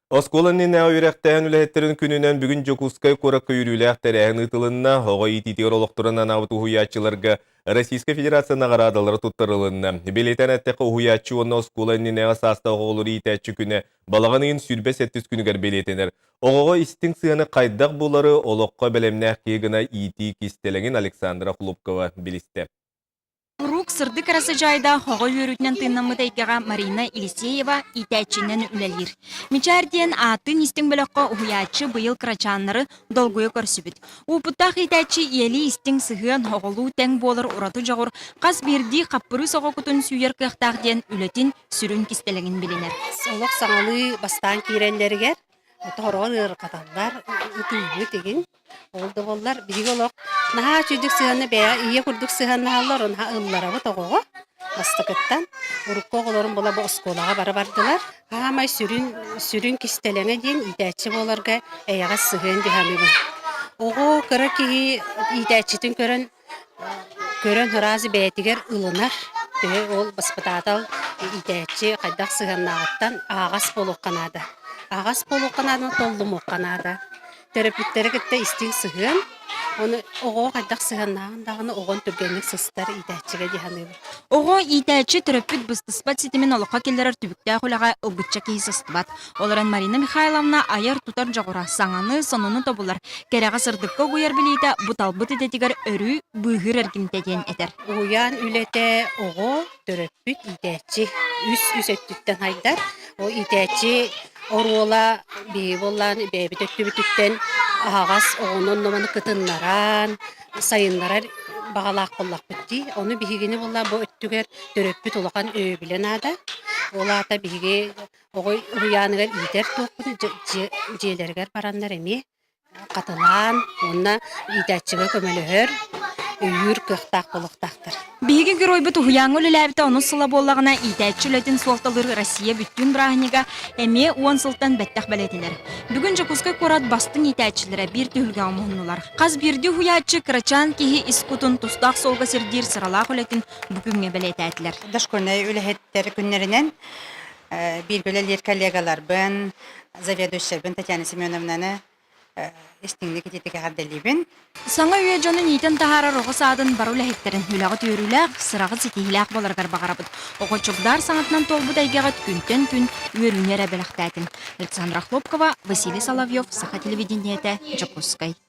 Оскуола иннинээҕи үөрэхтээһин үлэһиттэрин күнүнэн бүгүн Дьокуускай куоракка үөрүүлээх тэрээһин ыытылынна. Оҕо иитиитигэр олохторун анаабыт уһуйааччыларга Российскай Федерация наҕараадалара туттарылынна. Бэлиэтээн эттэххэ, уһуйааччы уонна оскуола иннинээҕи саастаах оҕолору иитээччи күнэ балаҕан ыйын 27 күнүгэр бэлиэтэнэр. Оҕоҕо истиҥ сыһыаны хайдах булары олоххо бэлэмнээх киһи гына иитии кистэлэҥин Александра Хлопкова билистэ. Куруук сырдык эрэ сыдьаайдаах оҕо үөрүүтүнэн тыыннаммыт эйгэҕэ Марина Елисеева иитээччинэн үлэлиир. Мичээр диэн ааттыын истиҥ бөлөххө уһуйааччы быйыл кырачааннары долгуйа көрсүбүт. Уопуттаах иитээччи ийэлии истиҥ сыһыан, оҕолуу тэҥ буолар ураты дьоҕур хас биирдии хаппырыыс оҕо кутун сүүйэр кыахтаах диэн үлэтин сүрүн кистэлэҥин билинэр. Олох саҥалыы бастаан киирэллэригэр Тоһороҕор ыарырҕаталлар, ытыыбыт игин. Ол да буоллар биһиги олох наһаа үчүгдүк сыһыанна бэйэ ийэ курдук сыһыаннаһаллар, наһаа ылларабыт оҕоҕо бастакыттан. Урукку оҕолорум була бу оскуолаҕа бара бардылар. Хаамай сүрүн сүрүн кистэлэҥэ диэн иитээччи буоларга эйэҕэс сыһыан дии саныыбын. Оҕо кыра киһи иитээччитин көрөн Көрөн ыраас бэйэтигэр ылынар, төһө ол баспытаатал иитээччи хайдах сыһыаннааҕыттан аһаҕас буолуохха наада. Аһаҕас буолуохха наада, толлумуохха наада. Төрөппүттэри кытта истиҥ сыһыан, ону оҕоҕо хайдах сыһыаннааҕын даҕаны оҕон түргэнник сыстар иитээччигэ дии саныыбын. Оҕо иитээччи төрөппүт быстыспат ситимин олоххо киллэрэр түбүктээх үлэҕэ ылбычча киһи сыстыбат. Ол эрэн Марина Михайловна айар-тутар дьоҕура, саҥаны, сонуну тобулар, кэрэҕэ-сырдыкка угуйар билиитэ бу талбыт идэтигэр өрүү быыһыыр эргимтэ диэн этэр. Уһуйаан үлэтэ оҕо, төрөппүт, иитээччи үс үс өттүттэн хайдар. Ол иитээччи оруола биһиги буоллаан бэйэбит өттүбүтүттэн аһаҕас оҕону онно-маны кытыннаран, сайыннарар баҕалаах буоллахпыт дии. Ону биһигини буоллаан бу өттүгэр төрөппүт улахан өйөбүлэ наада. Ол аата биһиги Оҕо уһуйааныгар иитэр туохпутун дьиэлэригэр бараннар эмиэ хатылаан уонна иитээччигэ көмөлөһөр, өйүүр кыахтаах буолуохтаахтар. Биһиги геройбут уһуйааҥҥа үлэлээбитэ онус сыла буоллаҕына, иитээччи үлэтин суолталыыр Россия бүттүүн бырааһынньыга эмиэ уон сылтан бэттэх бэлиэтэнэр. Бүгүн Дьокуускай куорат бастыҥ иитээччилэрэ биир түһүлгэҕэ муһуннулар. Хас биирдии уһуйааччы кырачаан киһи ис кутун тустаах суолга сирдиир сыралаах үлэтин бу күҥҥэ бэлиэтээтилэр. Дошкольнай үлэһиттэр күннэринэн бииргэ үлэлиир коллегаларбын, заведующайбын Татьяна Семеновнаны истиҥник итиитик эҕэрдэлиибин. Саҥа үйэ дьонун иитэн таһаарар оҕо саадын бары үлэһиттэрин үлэҕит үөрүүлээх, сыраҕыт ситиһиилээх буоларыгар баҕарабыт. Оҕо чугдаар саҥатынан туолбут эйгэҕит күнтэн күн үөрүүнү эрэ бэлэхтээтин. Александра Хлопкова, Василий Соловьев, Саха телевидениетэ, Дьокуускай.